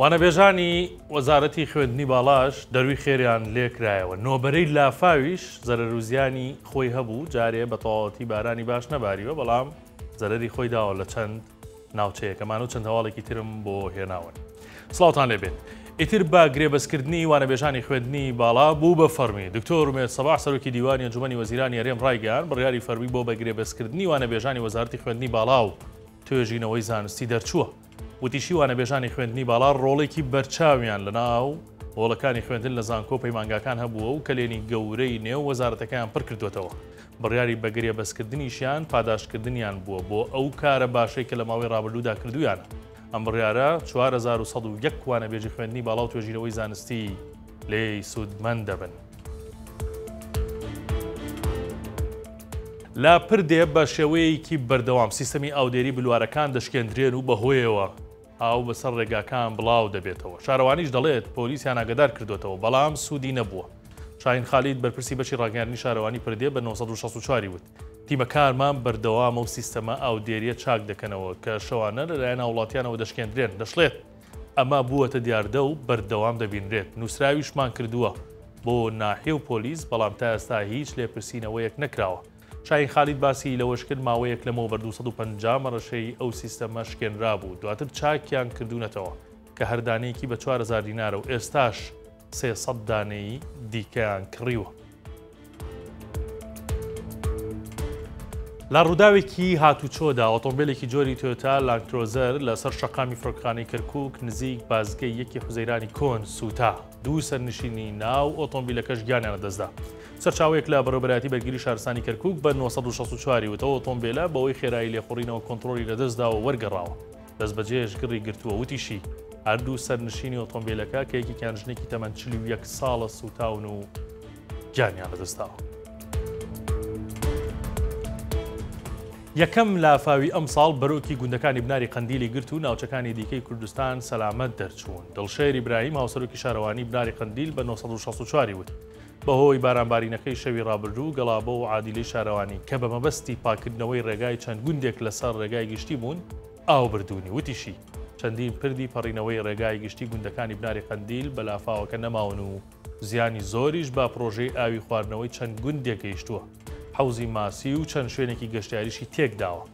وانەبێژانی وەزارەتی خوێندنی باڵاش دەروی خێریان لێکرایەوە، نۆبەرەی لافاویش زەرەر و زیانی خۆی هەبوو، جارێ بە تەواوەتی بارانی باش نەباریوە، بەڵام زەرەری خۆی داوە لە چەند ناوچەیەکەمان و چەند هەواڵێکی ترم بۆ هێناون. سڵاوتان لێبێت. ئیتر بە گرێبەستکردنی وانەبێژانی خوێندنی باڵا بوو بە فەڕمی. دکتۆر ئومێد سەباح سەرۆکی دیوانی ئەنجومەنی وەزیرانی هەرێم ڕایگەیاند، بڕیاری فەرمی بۆ بە گرێبەستکردنی وانەبێژانی وەزارەتی خوێندنی باڵا و توێژینەوەی زانستی دەرچووە. وتیشی وانەبێژانی خوێندنی باڵا ڕۆڵێکی بەرچاویان لەناو هۆڵەکانی خوێندن لە زانکۆ و پەیمانگاکان هەبووە و کەلێنی گەورەی نێو وەزارەتەکەیان پڕکردووەتەوە. بڕیاری بەگرێبەستکردنیشیان پاداشتکردنیان بووە بۆ ئەو کارە باشەی کە لە ماوەی ڕابردوودا کردوویانە. ئەم بڕیارە 4101 وانەبێژی خوێندنی باڵا و توێژینەوەی زانستی لێی سوودمەند دەبن. لە پردێ بە شێوەیەکی بەردەوام سیستەمی ئاودێری بلوارەکان دەشکێندرێن و بەهۆیەوە ئاو بەسەر ڕێگاکان بڵاو دەبێتەوە. شارەوانیش دەڵێت پۆلیسیان ئاگادار کردۆتەوە، بەڵام سوودی نەبووە. شاهین خالید بەرپرسی بەشی ڕاگەیاندنی شارەوانی پردێ بە 964 ی وت، تیمەکانمان بەردەوامە و سیستەمە ئاودێرییە چاک دەکەنەوە کە شەوانە لەلایەن هاوڵاتیانەوە دەشکێندرێن. دەشڵێت، ئەمە بووەتە دیاردە و بەردەوام دەبینرێت، نووسراویشمان کردووە بۆ ناحیە و پۆلیس، بەڵام تا ئێستا هیچ لێپرسینەوەیەک نەکراوە. شاهین خالید باسی لەوەشکرد، ماوەیەک لەمەوبەر 250 مەڕەشەی ئەو سیستەمە شکێنرابوو، دواتر چاکیان کردوونەتەوە کە هەر دانەیەکی بە 4000 دینارە و ئێستاش 300 دانەی دیکەیان کڕیوە. لە ڕووداوێکی هاتوچۆدا ئۆتۆمبیلێکی جۆری تۆیۆتا لاندکرۆزەر لەسەر شەقامی فڕۆکەخانەی کەرکوک نزیک بازگەی یەکی حوزەیرانی کۆن سووتا، دوو سەرنشینی ناو ئۆتۆمبیلەکەش گیانیان لەدەستدا. سەرچاوەیەک لە بەڕێوەبەرایەتی بەرگری شارستانی کەرکوک بە 964 وت، ئەو ئۆتۆمبیلە بەهۆی خێرایی لێخوڕینەوە کۆنتڕۆڵی لەدەستداوە وەرگەڕاوە، دەستبەجێش گڕی گرتووە. وتیشی، هەردوو سەرنشینی ئۆتۆمبیلەکە کە یەکێکیان ژنێکی تەمەن 41 ساڵە سووتاون و گیانیان لەدەستداوە. یەکەم لافاوی ئەمساڵ بەرۆکی گوندەکانی بناری قەندیلی گرت و ناوچەکانی دیکەی کوردستان سەلامەت دەرچوون. دڵشێر ئیبراهیم هاوسەرۆکی شارەوانی بناری قەندیل بە 964 وت، بەهۆی بارانبارینەکەی شەوی ڕابردوو گەڵابە و عادیلەی شارەوانی کە بە مەبەستی پاککردنەوەی ڕێگای چەند گوندێک لەسەر ڕێگای گشتی بوون ئاو بردوونی. وتیشی، چەندین پردی پەڕینەوەی ڕێگای گشتی گوندەکانی بناری قەندیل بە لافاوەکە نەماون و زیانی زۆریش بە پڕۆژەی ئاوی خواردنەوەی چەند گوندێک گەیشتووە، حەوزی ماسی و چەند شوێنێکی گەشتیاریشی تێکداوە.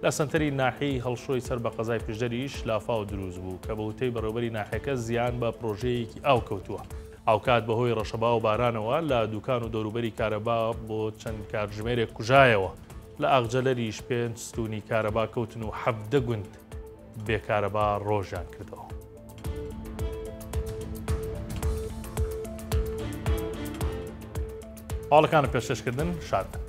لە سەنتەری ناحیەی هەڵشۆی سەر بە قەزای پشدەریش لافاو دروست بوو، کە بە وتەی بەڕێوەبەری ناحیەکە زیان بە پڕۆژەیەکی ئاو کەوتووە. هاوکات بەهۆی ڕەشەبا و بارانەوە لە دوکان و دەوروبەری کارەبا بۆ چەند کاتژمێرێک کوژایەوە. لە ئاغجەلەریش پێنج ستوونی کارەبا کەوتن و 17 گوند بێ کارەبا ڕۆژیان کردەوە. هەواڵەکانم پێشکەشکردن شاد بن.